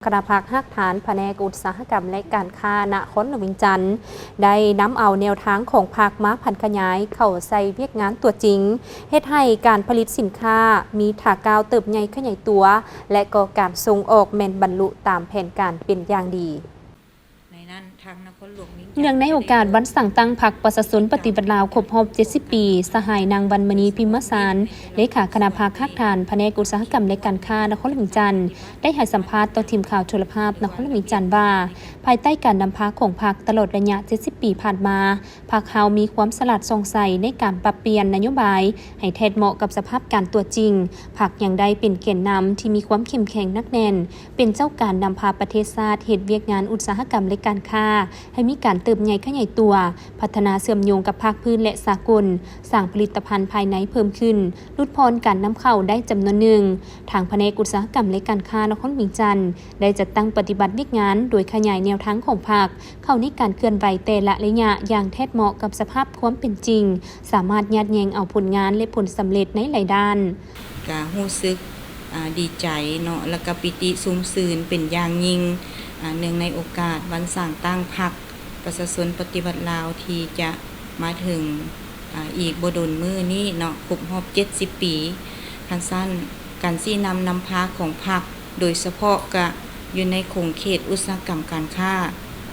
ຄະນະພັກຮາກຖານ ພະແນກອຸດສາຫະກຳ ແລະ ການຄ້ານະຄອນຫຼວງວຽງຈັນ ໄດ້ນຳເອົາແນວທາງຂອງພັກມາຜັນຂະຫຍາຍເຂົ້າໃສ່ວຽກງານຕົວຈິງ, ເຮັດໃຫ້ການຜະລິດສິນຄ້າມີທ່າກ້າວເຕີບໃຫຍ່ຂະຫຍາຍຕົວ ແລະ ກໍການສົ່ງອອກແມ່ນບັນລຸຕາມແຜນການເປັນຢ່າງດີ. ໃນນັ້ນ ທາງນະຄອນຫຼວງວຽງຈັນ ເນື່ອງໃນໂອກາດວັນສ້າງຕັ້ງພັກປະຊາຊົນປະຕິວັດລາວຄົບຮອບເຈັດສິບປີ, ສະຫາຍນາງ ວັນມະນີ ພິມມະສານ ເລຂາຄະນະພັກຮາກຖານ ພະແນກອຸດສາຫະກຳ ແລະ ການຄ້ານະຄອນຫຼວງວຽງຈັນ ໄດ້ໃຫ້ສຳພາດຕໍ່ທີມຂ່າວໂທລະພາບນະຄອນຫຼວງວຽງຈັນວ່າ, ພາຍໃຕ້ການນຳພາຂອງພັກຕະຫຼອດໄລຍະເຈັດສິບປີຜ່ານມາ, ພັກເຮົາມີຄວາມສະຫຼາດສ່ອງໃສໃນການປັບປ່ຽນນະໂຍບາຍໃຫ້ແທດເໝາະກັບສະພາບການຕົວຈິງ. ພັກຍັງໄດ້ເປັນແກນນຳທີ່ມີຄວາມເຂັ້ມແຂງໜັກແໜ້ນ, ເປັນເຈົ້າການນຳພາປະເທດຊາດເຮັດວຽກງານອຸດສາຫະກຳ ແລະ ການຄ້າ ໃຫ້ມີການເຕີບໃຫຍ່ຂະຫຍາຍຕົວ, ພັດທະນາເຊື່ອມໂຍງກັບພາກພື້ນ ແລະ ສາກົນ, ສ້າງຜະລິດຕະພັນພາຍໃນເພີ່ມຂຶ້ນ, ຫຼຸດຜ່ອນການນຳເຂົ້າໄດ້ຈຳນວນໜຶ່ງ. ທາງພະແນກອຸດສາຫະກຳ ແລະ ການຄ້ານະຄອນຫຼວງວຽງຈັນ ໄດ້ຈັດຕັ້ງປະຕິບັດວຽກງານໂດຍຂະຫຍາຍແນວທາງຂອງພັກເຂົ້າໃນການເຄື່ອນໄຫວແຕ່ລະໄລຍະຢ່າງແທດເໝາະກັບສະພາບຄວາມເປັນຈິງ, ສາມາດຍາດແຍ່ງເອົາຜົນງານ ແລະ ຜົນສຳເລັດໃນຫຼາຍດ້ານ. ກະຮູ້ສຶກ ອາ ດີໃຈເນາະ ແລ້ວກະປີຕິຊຸ່ມຊື່ນເປັນຢ່າງຍິ່ງ ອາ ເນື່ອງໃນໂອກາດວັນສ້າງຕັ້ງພັກປະຊາຊົນປະຕິວັດລາວ ທີ່ຈະມາເຖິງ ອາ ອີກບໍ່ດົນມື້ນີ້ເນາະ ຄົບຮອບເຈັດສິບປີ. ຄັນຊັ້ນ ການຊີ້ນຳນຳພາຂອງພັກ ໂດຍສະເພາະກະຢູ່ໃນຂົງເຂດອຸດສາຫະກຳການຄ້າ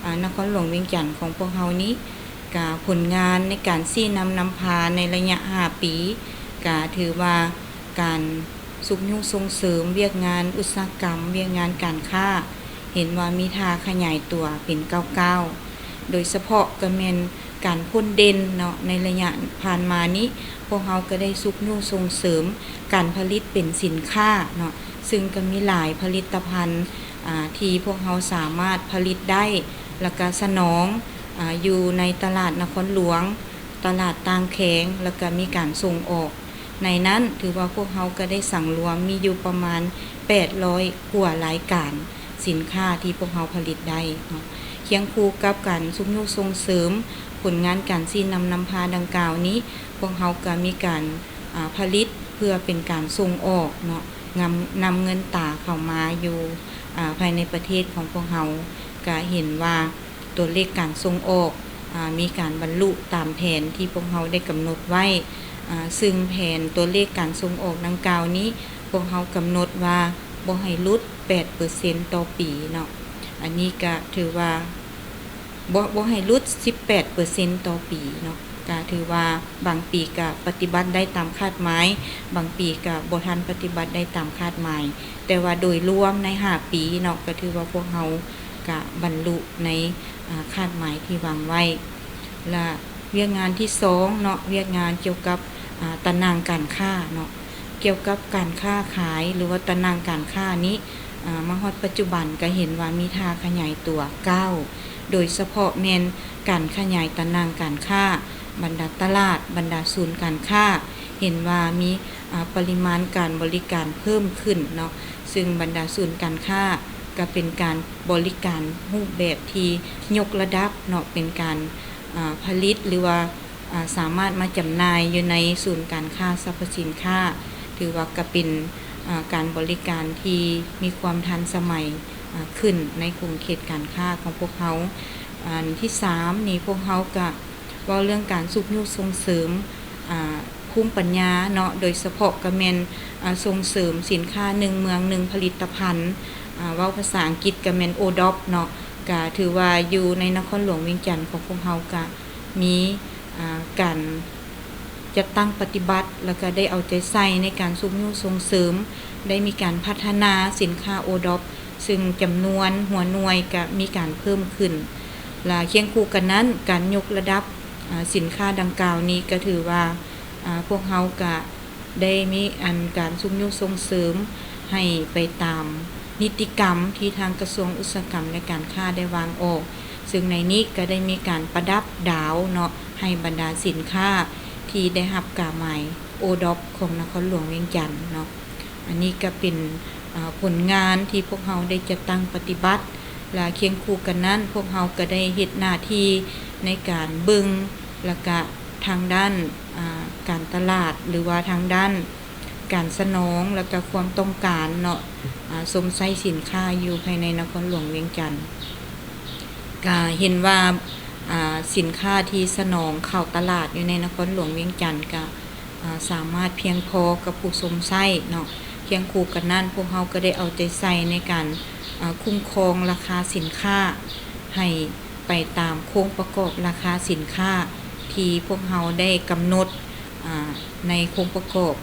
ອາ ນະຄອນຫຼວງວຽງຈັນຂອງພວກເຮົານີ້ ກະຜົນງານໃນການຊີ້ນຳນຳພາໃນໄລຍະຫ້າປີ ກະຖືວ່າ ການຊຸກຍູ້ສົ່ງເສີມວຽກງານອຸດສາຫະກຳ, ວຽກງານການຄ້າ ເຫັນວ່າມີທ່າຂະຫຍາຍຕົວເປັນກ້າວໆ, ໂດຍສະເພາະກະແມ່ນການພົ້ນເດັ່ນເນາະ. ໃນໄລຍະຜ່ານມານີ້ ພວກເຮົາກະໄດ້ຊຸກຍູ້ສົ່ງເສີມການຜະລິດເປັນສິນຄ້າເນາະ, ຊຶ່ງກະມີຫຼາຍຜະລິດຕະພັນ ອາ ທີ່ພວກເຮົາສາມາດຜະລິດໄດ້ ແລ້ວກະສະໜອງ ອາ ຢູ່ໃນຕະຫຼາດນະຄອນຫຼວງ, ຕະຫຼາດຕ່າງແຂວງ ແລ້ວກະມີການສົ່ງອອກ. ໃນນັ້ນຖືວ່າພວກເຮົາກະໄດ້ສັງລວມມີຢູ່ປະມານແປດຮ້ອຍກວ່າລາຍການສິນຄ້າທີ່ພວກເຮົາຜະລິດໄດ້ເນາະ. ຄຽງຄູ່ກັບການຊຸກຍູ້ສົ່ງເສີມຜົນງານການຊີ້ນຳນຳພາດັ່ງກ່າວນີ້, ພວກເຮົາກະມີການ ອາ ຜະລິດເພື່ອເປັນການສົ່ງອອກເນາະ, ນຳ ນຳເງິນຕາເຂົ້າມາຢູ່ ອາ ພາຍໃນປະເທດຂອງພວກເຮົາ, ກະເຫັນວ່າ ຕົວເລກການສົ່ງອອກ ອາ ມີການບັນລຸຕາມແຜນທີ່ພວກເຮົາໄດ້ກຳນົດໄວ້, ອາ ຊຶ່ງແຜນຕົວເລກການສົ່ງອອກດັ່ງກ່າວນີ້ ພວກເຮົາກຳນົດວ່າບໍ່ໃຫ້ຫຼຸດແປດເປີເຊັນຕໍ່ປີເນາະ. ອັນນີ້ກະຖືວ່າ ບໍ່ ບໍ່ໃຫ້ຫຼຸດສິບແປດເປີເຊັນຕໍ່ປີເນາະ, ກະຖືວ່າບາງປີກະປະຕິບັດໄດ້ຕາມຄາດໝາຍ, ບາງປີກະບໍ່ທັນປະຕິບັດໄດ້ຕາມຄາດໝາຍ, ແຕ່ວ່າໂດຍລວມໃນຫ້າປີເນາະ ກະຖືວ່າພວກເຮົາ ກະບັນລຸໃນ ອາ ຄາດໝາຍທີ່ວາງໄວ້. ລະວຽກງານທີສອງເນາະ, ວຽກງານກ່ຽວກັບ ອາ ຕາໜ່າງການຄ້າເນາະ, ກ່ຽວກັບການຄ້າຂາຍ ຫຼືວ່າຕາໜ່າງການຄ້ານີ້ ອາ ມາຮອດປັດຈຸບັນກະເຫັນວ່າມີທ່າຂະຫຍາຍຕົວກ້າວ, ໂດຍສະເພາະແມ່ນການຂະຫຍາຍຕາໜ່າງການຄ້າ, ບັນດາຕະຫຼາດ, ບັນດາສູນການຄ້າ ເຫັນວ່າມີ ອາ ປະລິມານການບໍລິການເພີ່ມຂຶ້ນເນາະ, ຊຶ່ງບັນດາສູນການຄ້າກະເປັນການບໍລິການຮູບແບບທີ່ຍົກລະດັບເນາະ, ເປັນການ ອາ ຜະລິດ ຫຼືວ່າ ອາ ສາມາດມາຈຳໜ່າຍຢູ່ໃນສູນການຄ້າສັບພະສິນຄ້າ, ຖືວ່າກະເປັນ ອາ ການບໍລິການທີ່ມີຄວາມທັນສະໄໝ ອາ ຂຶ້ນໃນຂົງເຂດການຄ້າຂອງພວກເຮົາ. ອັນທີສາມນີ້ ພວກເຮົາກະ ເວົ້າເລື່ອງການຊຸກຍູ້ສົ່ງເສີມ ອາ ພູມປັນຍາເນາະ, ໂດຍສະເພາະກະແມ່ນ ອາ ສົ່ງເສີມສິນຄ້າໜຶ່ງເມືອງໜຶ່ງຜະລິດຕະພັນ, ອາ ເວົ້າພາສາອັງກິດກະແມ່ນ ໂອດອບ ເນາະ, ກະຖືວ່າຢູ່ໃນນະຄອນຫຼວງວຽງຈັນຂອງພວກເຮົາກະມີ ອາ ການຈັດຕັ້ງປະຕິບັດ ແລ້ວກະໄດ້ເອົາໃຈໃສ່ໃນການຊຸກຍູ້ສົ່ງເສີມ, ໄດ້ມີການພັດທະນາສິນຄ້າ ໂອດອບ ຊຶ່ງຈຳນວນຫົວໜ່ວຍກະມີການເພີ່ມຂຶ້ນ ລະຄຽງຄູ່ກັນນັ້ນ ການຍົກລະດັບ ອາ ສິນຄ້າດັ່ງກ່າວນີ້ກະຖືວ່າ ອາ ພວກເຮົາກະໄດ້ມີອັນການຊຸກຍູ້ສົ່ງເສີມໃຫ້ໄປຕາມນິຕິກຳທີ່ທາງກະຊວງອຸດສາຫະກຳ ແລະ ການຄ້າໄດ້ວາງອອກ, ຊຶ່ງໃນນີ້ກະໄດ້ມີການປະດັບດາວເນາະ ໃຫ້ບັນດາສິນຄ້າທີ່ໄດ້ຮັບກາໝາຍ ໂອດອບ ຂອງນະຄອນຫຼວງວຽງຈັນເນາະ. ອັນນີ້ກະເປັນ ອາ ຜົນງານທີ່ພວກເຮົາໄດ້ຈັດຕັ້ງປະຕິບັດ ລະຄຽງຄູ່ກັນນັ້ນ ພວກເຮົາກະໄດ້ເຮັດໜ້າທີ່ໃນການເບິ່ງ ລະກະທາງດ້ານ ອາ ການຕະຫຼາດ ຫຼືວ່າທາງດ້ານ ການສະໜອງ ແລະກະຄວາມຕ້ອງການເນາະ ອາ ຊົມໃຊ້ສິນຄ້າຢູ່ພາຍໃນນະຄອນຫຼວງວຽງຈັນ ກະເຫັນວ່າ ອາ ສິນຄ້າທີ່ສະໜອງເຂົ້າຕະຫຼາດຢູ່ໃນນະຄອນຫຼວງວຽງຈັນ ກະ ອາ ສາມາດພຽງພໍກັບຜູ້ຊົມໃຊ້ເນາະ. ຄຽງຄູ່ກັນນັ້ນ ພວກເຮົາກໍໄດ້ເອົາໃຈໃສ່ໃນການ ອາ ຄຸ້ມຄອງລາຄາສິນຄ້າ ໃຫ້ໄປຕາມໂຄງປະກອບລາຄາສິນຄ້າທີ່ພວກເຮົາໄດ້ກຳນົດ ອາ ໃນໂຄງປະກອບ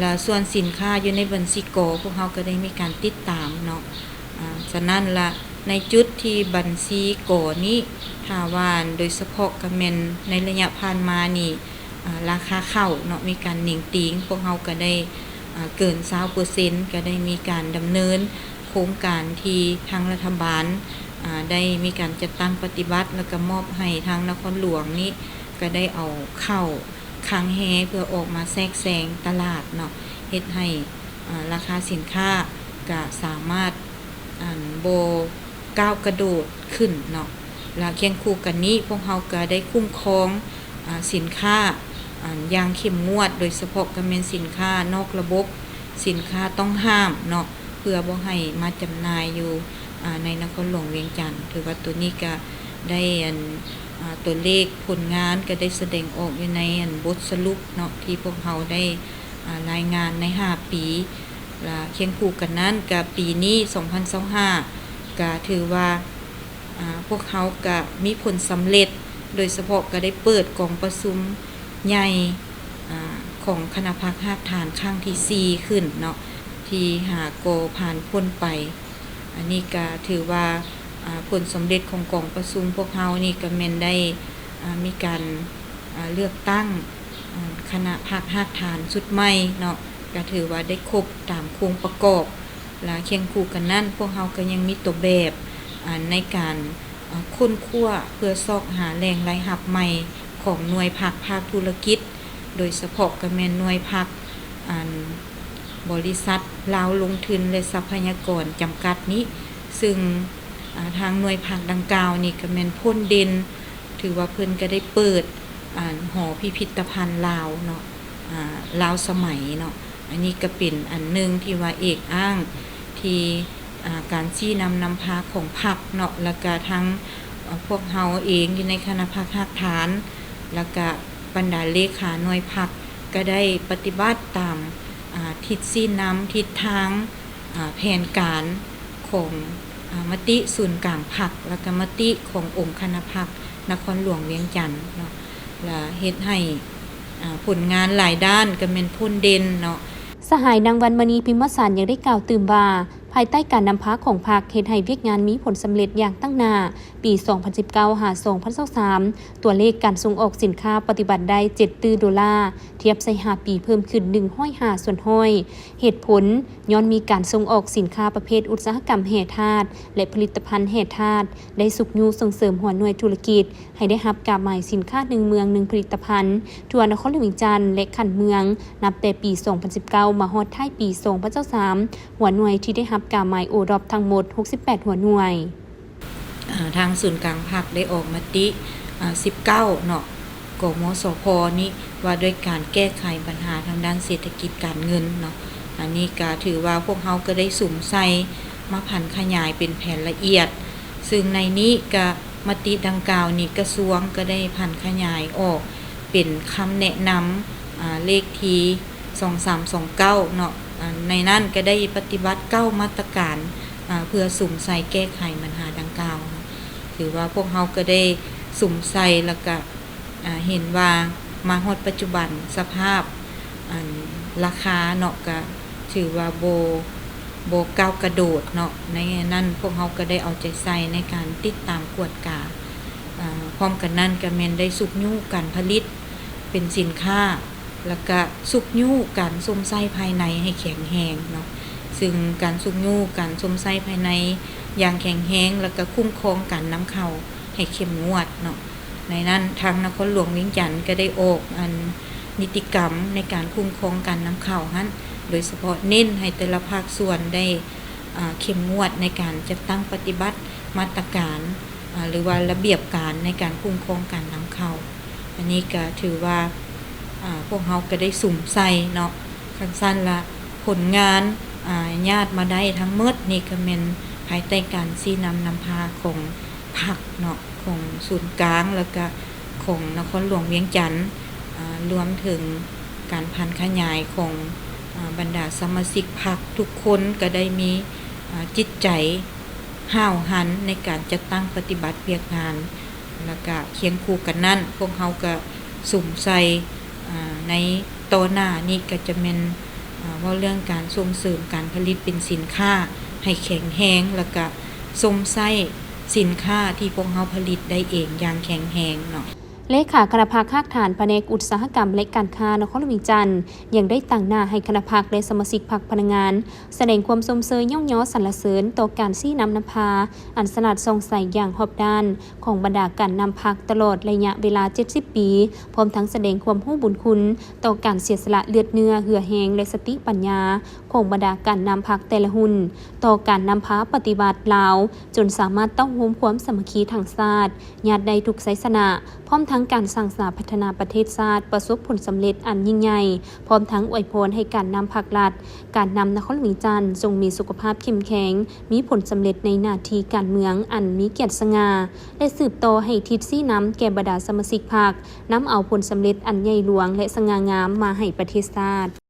ແລະ ສ່ວນສິນຄ້າຢູ່ໃນບັນຊີ ກ ພວກເຮົາກໍໄດ້ມີການຕິດຕາມເນາະ. ອາ ສະນັ້ນລະ ໃນຈຸດທີ່ບັນຊີ ກ ນີ້ ຖ້າວ່າໂດຍສະເພາະກໍແມ່ນໃນໄລຍະຜ່ານມານີ້ ອາ ລາຄາເຂົ້າເນາະ ມີການເໜັງຕີງ ພວກເຮົາກໍໄດ້ ອາ ເກີນຊາວເປີເຊັນ ກໍໄດ້ມີການດຳເນີນໂຄງການທີ່ທາງລັດຖະບານ ອາ ໄດ້ມີການຈັດຕັ້ງປະຕິບັດ ແລ້ວກໍມອບໃຫ້ທາງນະຄອນຫຼວງນີ້ ກໍໄດ້ເອົາເຂົ້າຄັງແຮເພື່ອອອກມາແຊກແຊງຕະຫຼາດເນາະ ເຮັດໃຫ້ ອາ ລາຄາສິນຄ້າກະສາມາດ ອັນ ບໍ່ກ້າວກະໂດດຂຶ້ນເນາະ. ແລ້ວຄຽງຄູ່ກັນນີ້ ພວກເຮົາກະໄດ້ຄຸ້ມຄອງ ອາ ສິນຄ້າ ອັນ ຢ່າງເຂັ້ມງວດ ໂດຍສະເພາະກະແມ່ນສິນຄ້ານອກລະບົບ, ສິນຄ້າຕ້ອງຫ້າມເນາະ ເພື່ອບໍ່ໃຫ້ມາຈຳໜ່າຍຢູ່ ອາ ໃນນະຄອນຫຼວງວຽງຈັນ. ຖືວ່າໂຕນີ້ກະໄດ້ ອັນ ອາ ຕົວເລກຜົນງານກະໄດ້ສະແດງອອກຢູ່ໃນ ອັນ ບົດສະຫຼຸບເນາະ ທີ່ພວກເຮົາໄດ້ ອາ ລາຍງານໃນຫ້າປີ ລະຄຽງຄູ່ກັນນັ້ນ ກະປີນີ້ ສອງພັນຊາວຫ້າ ກະຖືວ່າ ອາ ພວກເຮົາກະມີຜົນສຳເລັດ ໂດຍສະເພາະກະໄດ້ເປີດກອງປະຊຸມໃຫຍ່ ອາ ຂອງຄະນະພັກຮາກຖານຄັ້ງທີສີ່ຂຶ້ນເນາະ ທີ່ຫາກໍຜ່ານພົ້ນໄປ. ອັນນີ້ກະຖືວ່າ ອາ ຜົນສຳເລັດຂອງກອງປະຊຸມພວກເຮົານີ້ກະແມ່ນໄດ້ ອາ ມີການ ອາ ເລືອກຕັ້ງ ອາ ຄະນະພັກຮາກຖານຊຸດໃໝ່ເນາະ ກະຖືວ່າໄດ້ຄົບຕາມໂຄງປະກອບ ລະຄຽງຄູ່ກັນນັ້ນ ພວກເຮົາກະຍັງມີຕົວແບບ ອາ ໃນການ ອາ ຄົ້ນຄວ້າເພື່ອຊອກຫາແຫຼ່ງລາຍຮັບໃໝ່ຂອງໜ່ວຍພັກພາກທຸລະກິດ ໂດຍສະເພາະກະແມ່ນໜ່ວຍພັກ ອັນ ບໍລິສັດລາວລົງທຶນ ແລະ ຊັບພະຍາກອນຈຳກັດນີ້ ຊຶ່ງ ອາ ທາງໜ່ວຍພັກດັ່ງກ່າວນີ້ກະແມ່ນພົ້ນເດັ່ນ ຖືວ່າເພິ່ນກະໄດ້ເປີດ ອັນ ຫໍພິພິດຕະພັນລາວເນາະ ອາ ລາວສະໄໝເນາະ. ອັນນີ້ກະເປັນອັນໜຶ່ງທີ່ວ່າເອກອ້າງທີ່ ອາ ການຊີ້ນຳນຳພາຂອງພັກເນາະ ແລ້ວກະທັງ ອາ ພວກເຮົາເອງຢູ່ໃນຄະນະພັກຮາກຖານ ແລ້ວກະບັນດາເລຂາໜ່ວຍພັກ ກະໄດ້ປະຕິບັດຕາມ ອາ ທິດຊີ້ນຳ ທິດທາງ ອາ ແຜນການຂອງ ອາ ມະຕິສູນກາງພັກ ແລ້ວກະມະຕິຂອງອົງຄະນະພັກນະຄອນຫຼວງວຽງຈັນເນາະ ລະເຮັດໃຫ້ ອາ ຜົນງານຫຼາຍດ້ານກະແມ່ນພົ້ນເດັ່ນເນາະ. ສະຫາຍ ນາງ ວັນມະນີ ພິມມະສານ ຍັງໄດ້ກ່າວຕື່ມວ່າ ພາຍໃຕ້ການນຳພາຂອງພັກ ເຮັດໃຫ້ວຽກງານມີຜົນສຳເລັດຢ່າງຕັ້ງໜ້າ. ປີສອງພັນສິບເກົ້າ ຫາ ສອງພັນຊາວສາມ ຕົວເລກການສົ່ງອອກສິນຄ້າປະຕິບັດໄດ້ເຈັດຕື້ໂດລາ, ທຽບໃສ່ຫ້າປີເພີ່ມຂຶ້ນໜຶ່ງຮ້ອຍຫ້າສ່ວນຮ້ອຍ. ເຫດຜົນຍ້ອນມີການສົ່ງອອກສິນຄ້າປະເພດອຸດສາຫະກຳແຮ່ທາດ ແລະ ຜະລິດຕະພັນແຮ່ທາດ ໄດ້ຊຸກຍູ້ສົ່ງເສີມຫົວໜ່ວຍທຸລະກິດ ໃຫ້ໄດ້ຮັບກາໝາຍສິນຄ້າໜຶ່ງເມືອງໜຶ່ງຜະລິດຕະພັນ ທົ່ວນະຄອນຫຼວງວຽງຈັນ ແລະ ຂັ້ນເມືອງ ນັບແຕ່ປີສອງພັນສິບເກົ້າ ມາຮອດທ້າຍປີສອງພັນຊາວສາມ ຫົວໜ່ວຍທີ່ໄດ້ຮັບກາໝາຍໂອດອບທັງໝົດຫົກສິບແປດຫົວໜ່ວຍ. ອາ ທາງສູນກາງພັກໄດ້ອອກມະຕິ ອາ ສິບເກົ້າເນາະ ກມສພ ນີ້ ວ່າດ້ວຍການແກ້ໄຂບັນຫາທາງດ້ານເສດຖະກິດການເງິນເນາະ. ອັນນີ້ກະຖືວ່າພວກເຮົາກະໄດ້ສຸມໃສ່ມາຜັນຂະຫຍາຍເປັນແຜນລະອຽດ, ຊຶ່ງໃນນີ້ກະມະຕິດັ່ງກ່າວນີ້ ກະຊວງກະໄດ້ຜັນຂະຫຍາຍອອກເປັນຄຳແນະນຳ ອາ ເລກທີສອງສາມສອງເກົ້າເນາະ. ອາ ໃນນັ້ນກະໄດ້ປະຕິບັດເກົ້າມາດຕະການ ອາ ເພື່ອສຸມໃສ່ແກ້ໄຂບັນຫາດັ່ງກ່າວ. ຖືວ່າພວກເຮົາກະໄດ້ສຸມໃສ່ ແລ້ວກະ ອາ ເຫັນວ່າມາຮອດປັດຈຸບັນສະພາບ ອັນ ລາຄາເນາະ ກະຖືວ່າບໍ່ ບໍ່ກ້າວກະໂດດເນາະ. ໃນນັ້ນພວກເຮົາກະໄດ້ເອົາໃຈໃສ່ໃນການຕິດຕາມກວດກາ. ອາ ພ້ອມກັນນັ້ນກະແມ່ນໄດ້ຊຸກຍູ້ການຜະລິດເປັນສິນຄ້າ ແລ້ວກະຊຸກຍູ້ການຊົມໃຊ້ພາຍໃນໃຫ້ແຂງແຮງເນາະ, ຊຶ່ງການຊຸກຍູ້ການຊົມໃຊ້ພາຍໃນຢ່າງແຂງແຮງ ແລ້ວກະຄຸ້ມຄອງການນຳເຂົ້າໃຫ້ເຂັ້ມງວດເນາະ. ໃນນັ້ນທາງນະຄອນຫຼວງວຽງຈັນກະໄດ້ອອກ ອັນ ນິຕິກຳໃນການຄຸ້ມຄອງການນຳເຂົ້າຫັ້ນ ໂດຍສະເພາະເນັ້ນໃຫ້ແຕ່ລະພາກສ່ວນໄດ້ ອາ ເຂັ້ມງວດໃນການຈັດຕັ້ງປະຕິບັດມາດຕະການ ອາ ຫຼືວ່າລະບຽບການໃນການຄຸ້ມຄອງການນຳເຂົ້າ. ອັນນີ້ກະຖືວ່າ ອາ ພວກເຮົາກະໄດ້ສຸມໃສ່ເນາະ ຈັ່ງຊັ້ນລະ ຜົນງານ ອາ ຍາດມາໄດ້ທັງໝົດນີ້ກໍແມ່ນພາຍໃຕ້ການຊີ້ນຳນຳພາຂອງພັກເນາະ ຂອງສູນກາງ ແລ້ວກະຂອງນະຄອນຫຼວງວຽງຈັນ ອາ ລວມເຖິງການຜັນຂະຫຍາຍຂອງ ອາ ບັນດາສະມາຊິກພັກທຸກຄົນກໍໄດ້ມີ ອາ ຈິດໃຈຫ້າວຫັນໃນການຈັດຕັ້ງປະຕິບັດວຽກງານ ແລ້ວກະຄຽງຄູ່ກັນນັ້ນ ພວກເຮົາກະສຸມໃສ່ ອາ ໃນຕໍ່ໜ້ານີ້ກໍຈະແມ່ນ ອາ ເວົ້າເລື່ອງການສົ່ງເສີມການຜະລິດເປັນສິນຄ້າໃຫ້ແຂງແຮງ ແລ້ວກະຊົມໃຊ້ສິນຄ້າທີ່ພວກເຮົາຜະລິດໄດ້ເອງຢ່າງແຂງແຮງເນາະ. ເລຂາຄະນະພັກຮາກຖານພະແນກອຸດສາຫະກຳ ແລະ ການຄ້ານະຄອນຫຼວງວຽງຈັນ ຍັງໄດ້ຕາງໜ້າໃຫ້ຄະນະພັກ ແລະ ສະມາຊິກພັກພະນັກງານ ສະແດງຄວາມຊົມເຊີຍຍ້ອງຍໍສັນລະເສີນຕໍ່ການຊີ້ນຳນຳພາອັນສະຫຼາດສ່ອງໃສຢ່າງຮອບດ້ານຂອງບັນດາການນຳພັກຕະຫຼອດໄລຍະເວລາເຈັດສິບປີ, ພ້ອມທັງສະແດງຄວາມຮູ້ບຸນຄຸນຕໍ່ການເສຍສະຫຼະເລືອດເນື້ອເຫື່ອແຮງ ແລະ ສະຕິປັນຍາຂອງບັນດາການນຳພັກແຕ່ລະຮຸ່ນ ຕໍ່ການນຳພາປະຕິວັດລາວ ຈົນສາມາດເຕົ້າໂຮມຄວາມສາມັກຄີທາງຊາດ ຍາດໄດ້ທຸກໄຊຊະນະ ພ້ອມທັງການສ້າງສາພັດທະນາປະເທດຊາດປະສົບຜົນສຳເລັດອັນຍິ່ງໃຫຍ່, ພ້ອມທັງອວຍພອນໃຫ້ການນຳພັກລັດ, ການນຳນະຄອນຫຼວງວຽງຈັນ ຈົ່ງມີສຸຂະພາບເຂັ້ມແຂງ, ມີຜົນສຳເລັດໃນໜ້າທີ່ການເມືອງອັນມີກຽດສະຫງ່າ ແລະ ສືບຕໍ່ໃຫ້ທິດຊີ້ນຳແກ່ບັນດາສະມາຊິກພັກ, ນຳເອົາຜົນສຳເລັດອັນໃຫຍ່ຫຼວງ ແລະ ສະຫງ່າງາມມາໃຫ້ປະເທດຊາດ.